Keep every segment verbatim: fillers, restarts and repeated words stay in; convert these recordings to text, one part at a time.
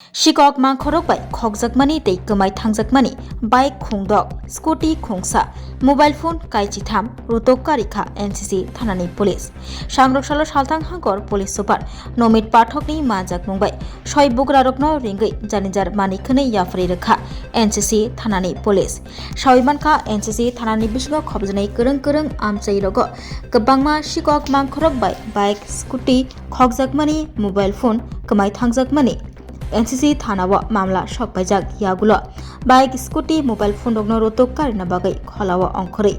Sikok mangkhorok bai khokjakmani tei kwmai thangjakmani bike khungdok, scooty khungsa, mobile phone kaichitham rutok karikha N C C thanani police. Sangrok salo salthang hangkor police super Nomit Pathokni manjakmung bai soi bugrarokno ringwi janijar mani khwnwi yapharwi rwkha N C C thanani police. Sawi mankha N C C thanani bisingo khopjwnai kwrwng kwrwng amchai rogo kwbangma sikok mangkhorok bai bike, scooty khokjakmani, mobile phone kwmai thangjakmani N C C thanao mamla sok paijak yagulo bike, scooty, mobile phone rokno rutuk karina bagwi kholao ongkhorwi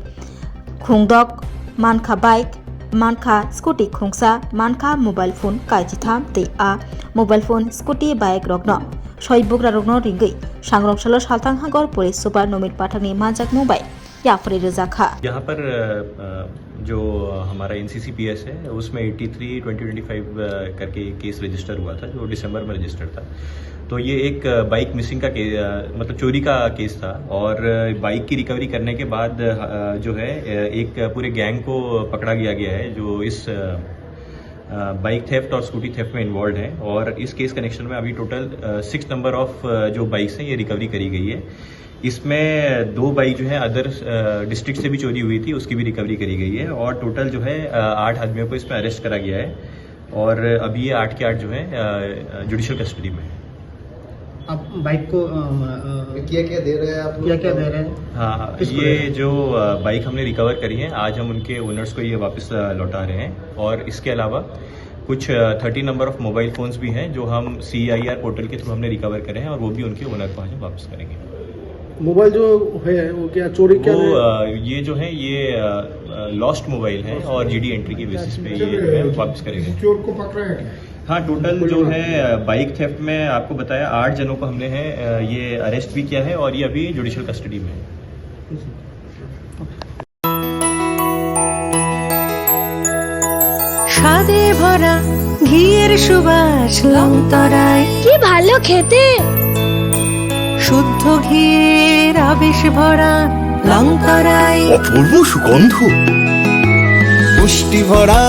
khungdok mankha bike, mankha scooty khungsa, mankha mobile phone kaichitham tei a mobile phone, scooty, bike rokno soi bugrarokno ringwi sangrong salo salthang hangor police super Nomit Pathakni manjakmung bai yapharwi rwjakha. यहाँ पर अ, अ, जो हमारा एनसीसीपीएस है, उसमें eighty three twenty twenty five करके case register हुआ था, जो दिसंबर में रजिस्टर था। तो ये एक अ, बाइक मिसिंग का के, अ, मतलब चोरी का केस था और अ, बाइक की रिकवरी करने के बाद अ, जो है अ, एक पूरे गैंग को पकड़ा गया गया है, जो इस अ, अ, बाइक थेफ्ट और स्कूटी थेफ्ट में इन्वॉल्व है। और इस केस कनेक्शन में अभी टोटल सिक्स नंबर ऑफ जो बाइक्स हैं, ये रिकवरी करी गई है। इसमें दो बाइक जो है अदर डिस्ट्रिक्ट से भी चोरी हुई थी, उसकी भी रिकवरी करी गई है और टोटल जो है अ, आठ आदमियों को इसमें अरेस्ट करा गया है और अभी ये आठ के आठ जो है जुडिशियल कस्टडी में है। आप बाइक को अ, अ, क्या क्या दे रहे हैं आप लोग? क्या क्या दे रहे हैं? हाँ हाँ, किसको दे रहे ये हैं? जो अ, बाइक हमने रिकवर करी है, आज हम उनके ओनर्स को ये वापस अ, लौटा रहे हैं और इसके अलावा कुछ thirty number of mobile phones भी हैं, जो हम सीआईआर पोर्टल के थ्रू हमने रिकवर करे हैं और वो भी उनके ओनर को आज हम वापस करेंगे। मोबाइल जो है, वो क्या चोरी क्या वो है? अ, ये जो है, ये लॉस्ट मोबाइल है और जीडी एंट्री के बेसिस पे ये जो है वापस करेंगे। चोर को पकड़ा है क्या? हाँ, टोटल जो है बाइक थेफ्ट में आपको बताया, आठ जनों को हमने है अ, ये अरेस्ट भी किया है और ये अभी जुडिशियल कस्टडी में है। স্বাদে ভরা ঘিয়ের সুবাস লংতরায়। কি ভালো খেতে। শুদ্ধ ঘিয়ের আবেশ ভরা লংতরায়। অপূর্ব সুগন্ধ। পুষ্টি ভরা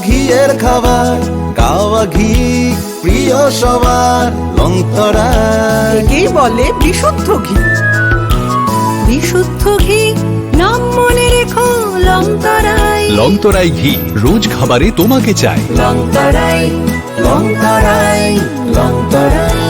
ঘিয়ের খাবার, গাওয়া ঘি প্রিয় সবার, লংতরায়। একেই বলে বিশুদ্ধ ঘি। বিশুদ্ধ ঘি, নাম মনে রেখো, লংতরায়। লংতরায় ঘি রোজ খাবারে তোমাকে চাই। লংতরায়, লংতরায়, লংতরায়।